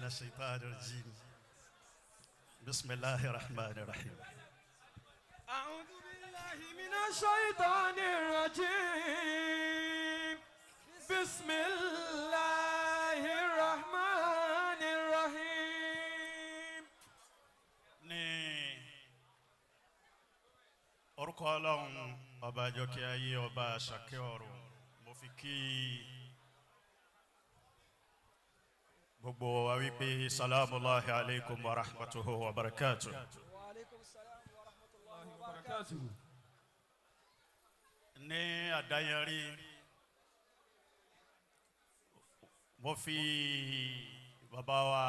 الشيطان الرجيم. بسم الله الرحمن الرحيم. أعوذ بالله من الشيطان الرجيم. بسم الله الرحمن الرحيم. Ní orúkọ Ọlọ́run, ọba àjọkẹ́ ayé, ọba àṣàkẹ́ ọ̀run, mo fi kí gbogbo wa wípé salamu alaykum wa rahmatuhu wa barakatuh. وعليكم السلام ورحمة الله وبركاته. Ní àdáyẹrí, mo fi bàbá wa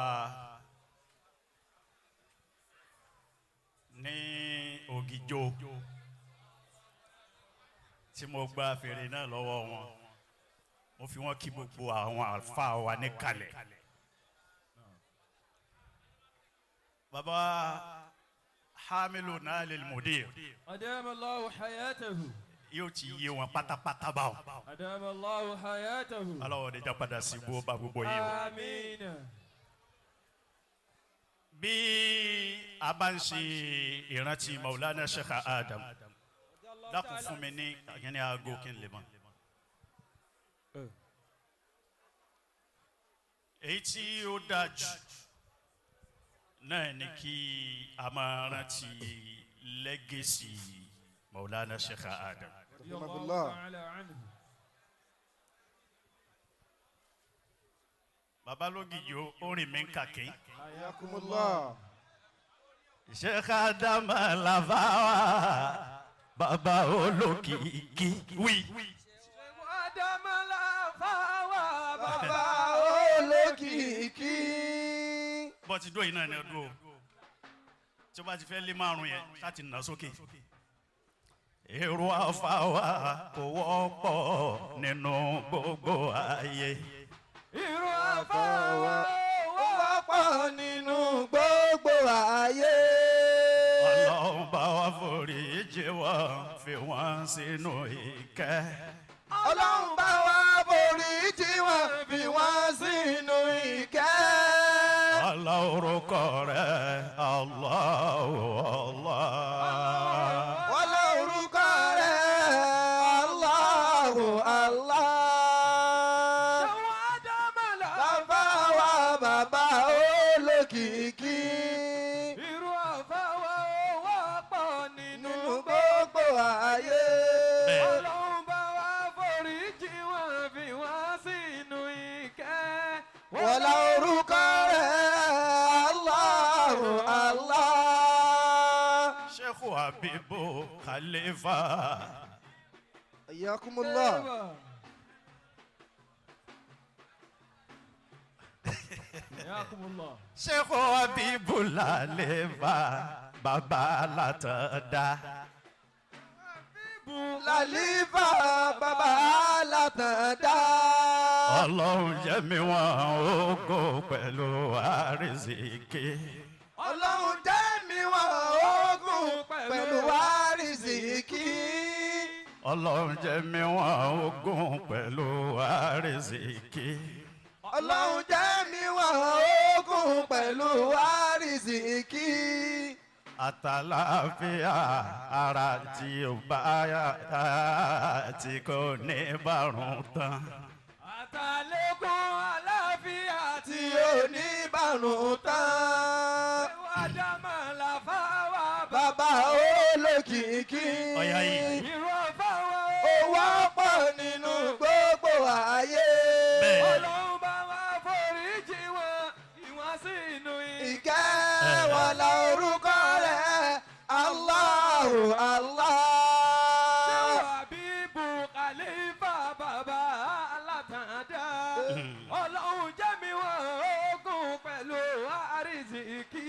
ní Ògìjó tí mo gba fèrè náà lọ́wọ́ wọn, mo fi wọ́n kí gbogbo àwọn àlùfáà wa níkàlẹ̀. Bàbá Hamilu Nalil Mudir. أدام الله حياته. Yóò ti yé wọn pátápátá báwọn. أدام الله حياته. Aláwọ̀ ní jápadà sí ibú ọba gbogbo yìí o. آمين. Bí a bá ń ṣe ìrántí Maulana Sheikh Adam, dákun fún mi ní àyẹ̀ní aago kí n lè mọ̀. Èyí tí ó dáa jù náà ni kí a máa rántí legacy Maulana Sheikh Adam. رضي الله تعالى عنه. Bàbá Lógìjó, ó rìn mí kàkí. حياكم الله. Sheikh Adam Lafawa, bàbá olókìkí wí. Adam Lafawa, bàbá olókìkí. Bọ́ ti dó yìí náà ni ọdún o, tí o bá ti fẹ́ lé márùn yẹn láti nà sókè. Èrò àfàwà kò wọ́pọ̀ nínú gbogbo ayé. Irú àfáwà ó wọ́pọ̀ nínú gbogbo ayé. Ọlọ́run bá wa forí jì wọ́n, fi wọ́n sínú ìkẹ́. Ọlọ́run bá wa forí jì wọ́n, fi wọ́n sínú ìkẹ́. Ọlọ́run rẹ̀, Allahu Allah. Wọ́n lórúkọ rẹ̀, Allahu Allah. Ṣéwọ́ Ádámà là. Bàbá wa, bàbá olókìkí. Irú àfáwà wọ́pọ̀ nínú nínú gbogbo ayé. Bẹ́ẹ̀. Ọlọ́run bá wa forí jì wọ́n, fi wọ́n sínú ìkẹ́. Wọ́n lórúkọ rẹ̀, Allahu Allah. Sheikh Habibu Khalifa. Ayakumullah. Yakumullah. Sheikh Habibu Lalefa, bàbá Látọ̀dá. Lálífà, bàbá Látàndá. Ọlọ́run jẹ́ mi wọ́n ògo pẹ̀lú àrísìkí. Ọlọ́run jẹ́ mi wọ́n ogun pẹ̀lú àrísìkí. Ọlọ́run jẹ́ mi wọ́n ogun pẹ̀lú àrísìkí. Ọlọ́run jẹ́ mi wọ́n ogun pẹ̀lú àrísìkí. Àtàlàáfíà ara tí ó bá yá tí kò ní bàrùn tán. Àtàlékún àlàáfíà tí ò ní bàrùn tán. Ṣéwọ́ Ádámà làfáwà. Bàbá olókìkí. Ọ̀yá yìí. Irú àfáwà Ó wọ́pọ̀ nínú gbogbo ayé. Bẹ́ẹ̀. Ọlọ́run bá wa forí jì wọ́n, ìwọ̀n sínú Ìkẹ́ wọn la orúkọ rẹ̀, Allahu Allah. Ṣéwọ́ Àbíbù Khalifa, bàbá Alátàndá. Ọlọ́run jẹ́ mi wọ́n ogun pẹ̀lú àrísìkí.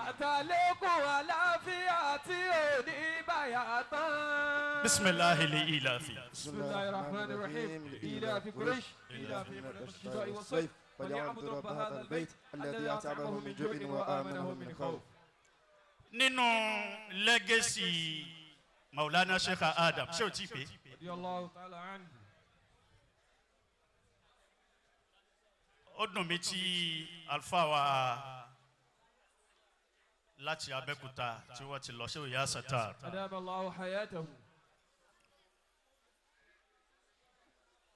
Àtàlékún àlàáfíà tí ò ní báyà tán. Bisimilahi li ilafi. بسم الله الرحمن الرحيم. إيلاف قريش إيلافهم رحلة الشتاء والصيف فليعبدوا رب هذا البيت الذي أطعمهم من جوع وآمنهم من خوف. Nínú legacy Maulana Sheikh Adam, ṣé o ti pè é? رضي الله تعالى عنه. Ó dùn mí tí àlùfáà wa láti Abẹ́òkúta tí wọ́n ti lọ sí òyà Satar. أدام الله حياته.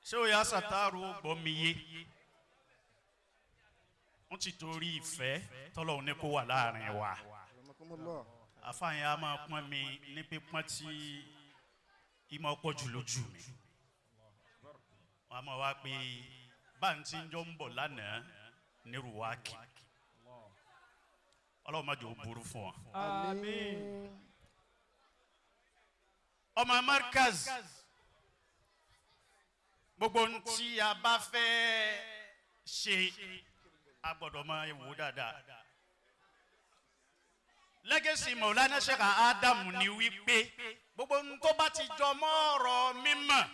Ṣé òyà Satar ó gbọ́ mi yé? Wọ́n ti torí ìfẹ́ tọ́lọ́hun ní kó wà láàrin wa. Akramakumullah. Àfààyàn á máa pọ́n mi ní pípọ́n tí ìmọ̀ pọ̀ jù lójú mi. Wọ́n á máa wá pé báńtí ń jọ ń bọ̀ lánàá ní Ruwaki. Ọlọ́run má jẹ́ ó burú fún wa. Àmín. Ọmọ Markaz, gbogbo ohun tí a bá fẹ́ ṣe, a gbọ́dọ̀ máa wò dáadáa. Legacy Maulana Sheikh Adam ni wípé gbogbo ohun tó bá ti jọ mọ́ ọ̀rọ̀ mímọ̀,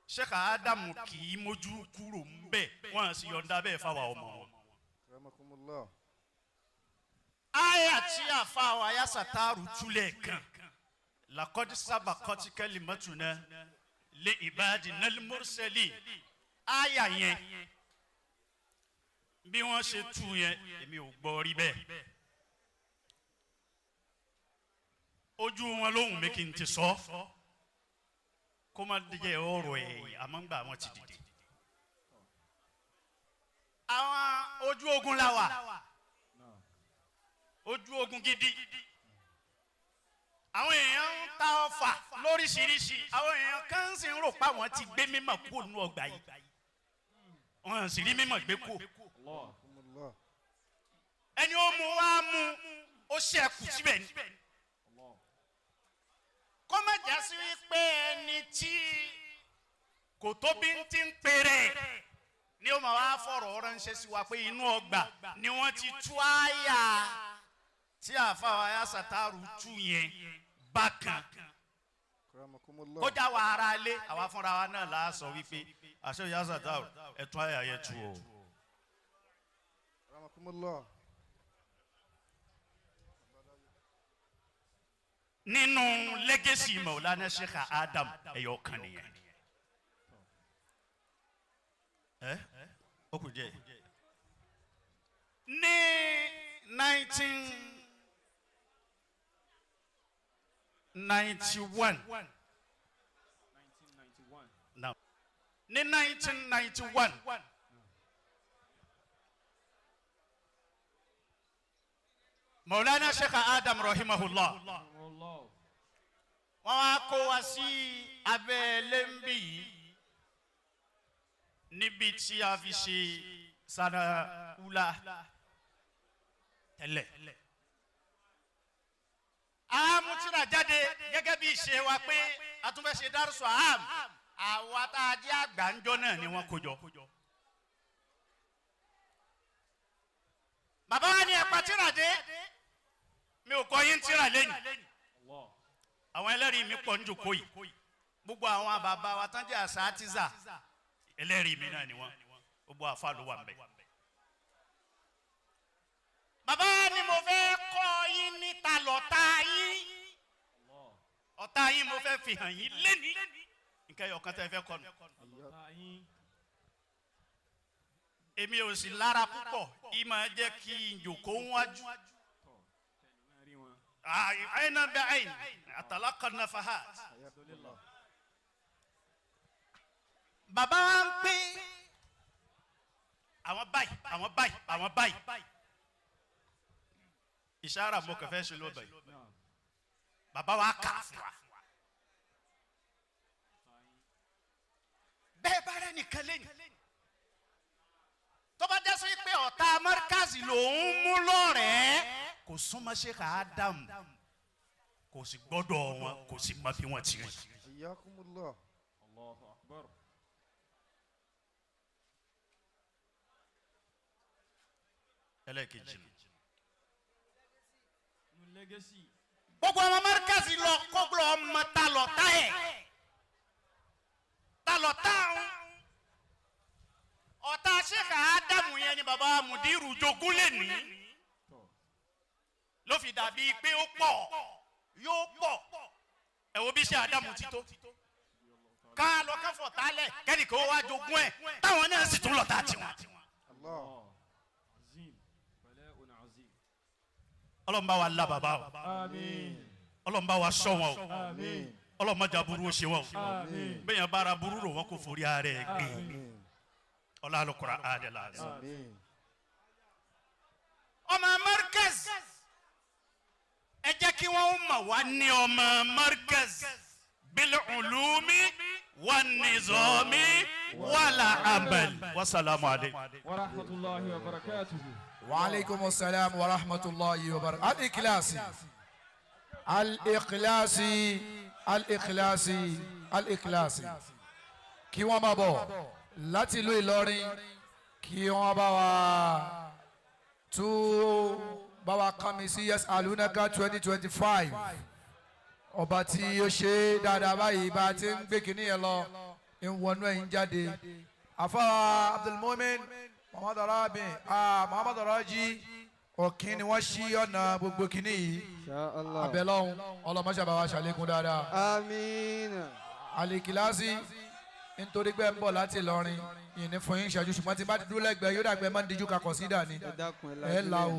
Sheikh Adam kì í mójú kúrò ń bẹ̀, wọ́n sì yọ̀ǹda bẹ́ẹ̀ fáwọn ọmọ wọn. Akramakumullah. Aya tí àfa wa ya Sataru túlẹ̀ kan, laqad sabaqat kalimatuna li ibadinal mursalin, aya yẹn bí wọ́n ṣe tú yẹn, èmi ò gbọ́ rí bẹ́ẹ̀. Ojú wọn lóhùn mi kí n ti sọ kó má jẹ́ ọ̀rọ̀ ẹ̀yìn, àmọ́ ń gbà wọ́n ti dìde. Àwọn ojú ogun la wà, ojú ogun gidi. Àwọn èèyàn ń ta ọfà lóríṣiríṣi, àwọn èèyàn kan sì ń rò pé àwọn ti gbé mímọ̀ kúrò nínú ọgbà yìí, wọn sì rí mímọ̀ gbé kúrò. Akramakumullah. Ẹni ó mú wá mú ó ṣẹ́kù síbẹ̀ ni. Kó má já sí wípé ẹni tí kò tóbi ń ti ń pèrè ni ó máa wá fọ̀rọ̀ ránṣẹ́ sí wa pé inú ọgbà ni wọ́n ti tú àyà tí àfàwọn àyà Sataru tú yẹn bákan. Akramakumullah. Kọjá wa ara lé àwa fúnra wa náà la sọ wípé àṣẹ ìyá Sataru ẹ tú àyà yẹn tú o. Akramakumullah. Nínú legacy Maulana Sheikh Adam, ẹyọ kan nìyẹn. Ẹ ó kù díẹ̀. Ní 1991, now ní 1991, Maulana Sheikh Adam rahimahullah, wọ́n wá kó wa sí abẹ́ lẹ́ńbì yìí níbi tí a fi ṣe sanawula tẹ́lẹ̀. A mú tírà jáde gẹ́gẹ́ bí ìṣe wa pé a tún fẹ́ ṣe dárúsọ àm, àwa tá a jẹ́ àgbà ńjọ́ náà ni wọ́n kó jọ. Bàbá wa ní ẹ̀pà tírà dé, mi ò kọ́ yín tírà lẹ́yìn, àwọn ẹlẹ́rìí mi pọ̀ ń jòkó yìí, gbogbo àwọn bàbá wa tán jẹ́ àṣà ẹlẹ́rìí mi náà ni wọ́n, gbogbo àfa ló wà ńbẹ̀. Bàbá ni mo fẹ́ kọ́ yín níta lọ́tà yín, ọ̀tá yín mo fẹ́ fi hàn yín lẹ́ni nǹkan ẹyọ kan tẹ́ fẹ́ kọ́ nù. Èmi ò sì lára púpọ̀, ìmọ̀ jẹ́ kí n jòkó wájú. Àyìnà bẹ́ àyìn àtàlákọ̀ nafahat. Bàbá wa ń pín àwọn báyìí, àwọn báyìí, àwọn báyìí. Ìṣára mo kàn fẹ́ ṣe lóbẹ̀ yìí. Bàbá wa kà fún wa. Bẹ́ẹ̀ bá rẹ̀ nìkan lẹ́yìn, tó bá jẹ́ sí pé ọ̀tá Mọ́ríkàsì lòún mú lọ́rẹ̀ẹ́, kò súnmọ́ Sheikh Adam, kò sì gbọ́dọ̀ wọn, kò sì mọ bí wọ́n ti rí. Hayyakumullah. Allahu Akbar. Ẹlẹ́ẹ̀kejì nù. Legacy. Gbogbo ọmọ Mọ́ríkàsì lọ kó lọ ọmọ ta lọ tá ẹ̀ ta lọ tá ọ̀hún. Ọ̀tá Sheikh Adam yẹn ni baba Mudiru jogún lè ní, ló fi dàbí pé ó pọ̀, yóò pọ̀. Ẹ wo bí Sheikh Adam ti tó ká lọ káfọ̀ tálẹ̀ kẹ́nìkan ó wá jogún ẹ̀, táwọn náà sì tún lọ tá tiwọn. Allah. عظيم بلاء عظيم Ọlọ́run bá wa la bàbá o. آمين Ọlọ́run bá wa ṣọ́ wọn o. آمين Ọlọ́run má jà burú ó ṣe wọn o. آمين Bẹ́ẹ̀ yẹn bára burú rò wọ́n kò forí ara ẹ̀ gbé. Àmín. Ọlọ́run Qur'an al-azim. Àmín. Ọmọ Markaz, ẹ jẹ́ kí wọ́n mọ̀ wá ní ọmọ Markaz bil ulumi wan nizami wala amal. Wasalaamu aleykum. ورحمة الله وبركاته. وعليكم السلام ورحمة الله وبركاته. الإخلاصي الإخلاصي الإخلاصي الإخلاصي kí wọ́n máa bọ̀ láti ìlú Ìlọrin kí wọ́n bá wa tú bá wa kàn mí sí Yes Alunaka 2025 ọba tí ó ṣe dáadáa báyìí bá a ti ń gbé kínní yẹn lọ ń wọnú ẹ̀ ń jáde àfa Abdulmumin Muhammad Arabi, Muhammad Araji ọ̀kín ni wọ́n ṣí ọ̀nà gbogbo kínní yìí. Insha Allah. Abẹ́lọ́hún ọlọ́mọṣẹ́ wa ṣàlékún dáadáa. Àmín. Alikilasi nítorí pé ń bọ̀ láti Ìlọrin ìní fún yín ṣáájú ṣùgbọ́n tí bá ti dúró lẹ́gbẹ̀ẹ́ yóò dàgbẹ́ máa ń díjú kakọ̀ sí dà ní Ẹ dákun ẹ ẹ la o.